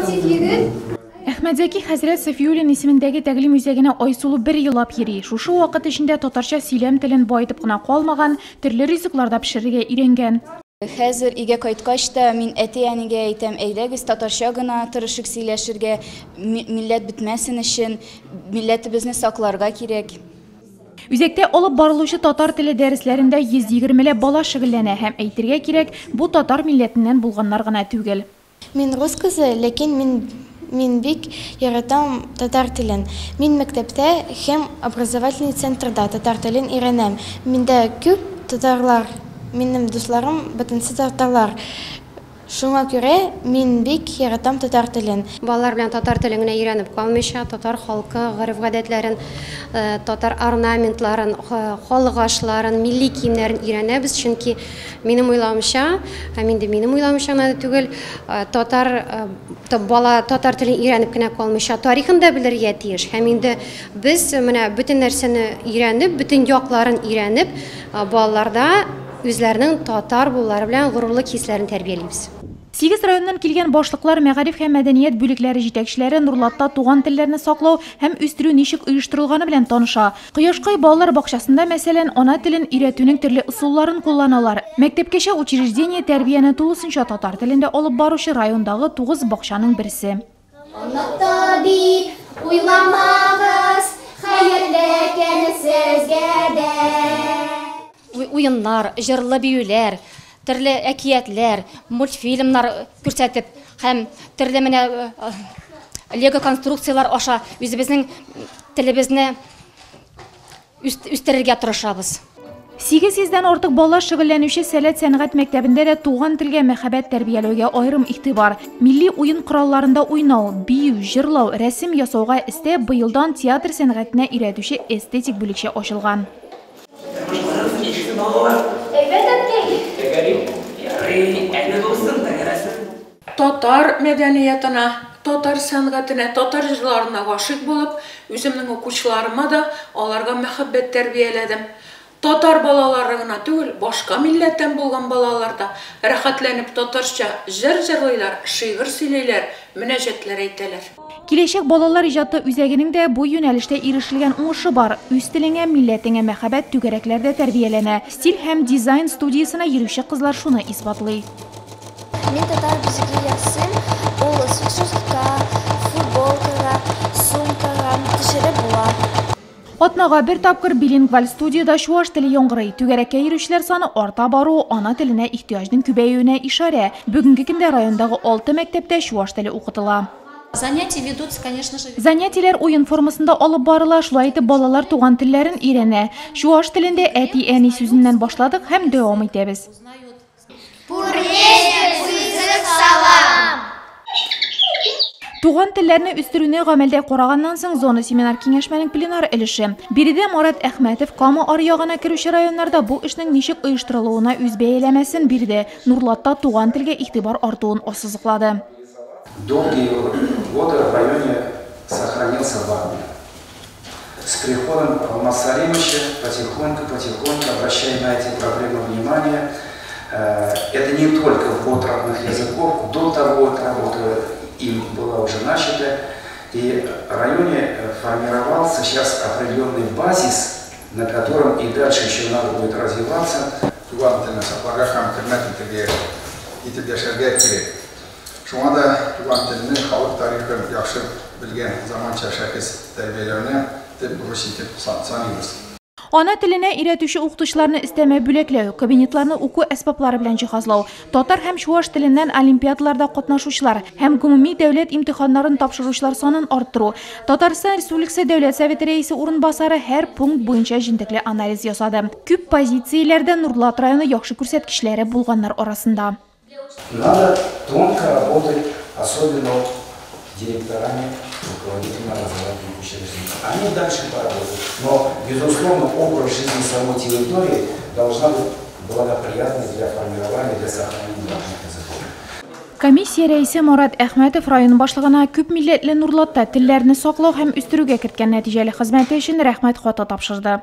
Актив егет. Әхмәтзәки хәзрәт Сафиуллин исемендәге тәгълим үзәгенә Айсылу бер еллап йөри. Шушы вакыт эчендә татарча сөйләм телен баетып кына калмаган, төрле ризыклар да пешерергә өйрәнгән. Хәзер өйгә кайткач та мин әти-әнигә әйтәм, әйдәгез татарча гына тырышыйк сөйләшергә, милләт бетмәсен өчен, милләтебезне сакларга кирәк. Үзәктә алып барылучы татар теле дәресләрендә 120 ләп бала шөгыльләнә һәм әйтергә кирәк, бу татар милләтеннән булганнар гына түгел. Мин рус кызы, ләкин мин бик яратам татар телен. Мин мәктәптә һәм образовательный центрда татар телен өйрәнәм. Миндә күп татарлар, минем дусларым бөтенесе татарлар. Шуңа күрә мин бик яратам татар телен. Балалар белән татар телен генә өйрәнеп калмыйча, татар халкы гореф-гадәтләрен, татар орнаментларын, халык ашларын, милли киемнәрен өйрәнәбез, чөнки минем уйлавымча, һәм инде минем уйлавымча гына да түгел, татар бала татар телен өйрәнеп кенә калмыйча, тарихын да белергә тиеш. Һәм инде без менә бөтен нәрсәне өйрәнеп, бөтен якларын өйрәнеп, балаларда үзләренең татар булулары белән горурлык хисләрен тәрбиялибез. 8 районнан килгән башлыклар, мәгариф һәм мәдәният бүлекләре җитәкчеләре Нурлатта туган телләрне саклау һәм үстерү ничек оештырылганы белән таныша. Кояшкай балалар бакчасында, мәсәлән, ана телен өйрәтүнең төрле ысулларын кулланалар. Мәктәпкәчә учреждение тәрбияне тулысынча татар телендә алып баручы райондагы 9 бакчаның берсе. Оныта дип уйламагыз, хәерле көн сезгә дә. Уеннар, җырлы биюләр, төрле әкиятләр, мультфильмнар күрсәтеп һәм төрле менә лего конструкцияләр аша үзебезнең телебезне үстерергә тырышабыз. 800дән артык бала шөгыльләнүче Сәләт сәнгать мәктәбендә дә туган телгә мәхәббәт тәрбияләүгә аерым игътибар. Милли уен коралларында уйнау, бию, җырлау, рәсем ясауга өстәп быелдан театр сәнгатенә өйрәтүче эстетик бүлекчә ачылган. Татар мәдәниятына, татар сәнгатенә, татар җырларына гашыйк булып, үземнең укучыларыма да аларга мәхәббәт тәрбияләдем. Татар балалары гына түгел, башка милләттән булган балалар да рәхәтләнеп татарча җыр җырлыйлар, шигырь сөйлиләр, мөнәҗәтләр әйтәләр. Киләчәк балалар иҗаты үзәгенең дә бу юнәлештә ирешелгән уңышы бар. Үз телеңә, милләтеңә мәхәббәт түгәрәкләрдә тәрбияләнә. Стиль һәм дизайн студиясенә йөрүче кызлар шуны исбатлый. Мин татар бизәге ясыйм, ул свитшотка, футболкага, сумкага төшереп була. Атнага бер тапкыр билингваль студияда чуаш теле яңгырый. Түгәрәккә йөрүчеләр саны арта баруы ана теленә ихтыяҗның күбәюенә ишарә. Бүгенге көндә райондагы 6 мәктәптә чуаш теле укытыла. Занятия ведутся, конечно же. Занятиеләр уен формасында алып барыла, шулай итеп балалар туган телләрен өйрәнә. Чуаш телендә әти-әни сүзеннән башладык һәм дәвам итәбез. Туган телләрне үстерүне гамәлдә караганнан соң зона семинар киңәшмәнең пленар өлеше. Биредә Марат Әхмәтов Кама аръягына керүче районнарда бу эшнең ничек оештырылуына үз бәяләмәсен бирде. Нурлатта туган телгә игътибар артуын ассызыклады. Долгие годы в районе сохранился вакуум. С приходом Алмаса Салимовича потихоньку-потихоньку обращая на эти проблемы внимание. Это не только в год родных языков, до того эта работа им была уже начата. И в районе формировался сейчас определенный базис, на котором и дальше еще надо будет развиваться. Туган телне сакларга һәм хөрмәт итеп яшәргә кирәк. Шуңа да туган телне, халык тарихын яхшы белгән заманча шәхес тәрбияләүне төп бурыч итеп саныйбыз. Ана теленә өйрәтүче укытучыларны өстәмә бүләкләү, кабинетларны уку әсбаплары белән җиһазлау, татар һәм чуаш теленнән олимпиадаларда катнашучылар һәм гомуми дәүләт имтиханнарын тапшыручылар санын арттыру. Татарстан Республикасы Дәүләт Советы рәисе урынбасары һәр пункт буенча җентекле анализ ясады. Күп позицияләрдә Нурлат районы яхшы күрсәткечләре булганнар арасында. Надо тонко работать, особенно директорами, руководителями образовательных учреждений. Они дальше поработают. Но, безусловно, образ жизни самой территории должна быть благоприятной для формирования, для сохранения родных языков. Комиссия рәисе Марат Әхмәтов район башлыгына күп милләтле Нурлатта телләрне саклау һәм үстерүгә керткән нәтиҗәле хезмәте өчен рәхмәт хаты тапшырды.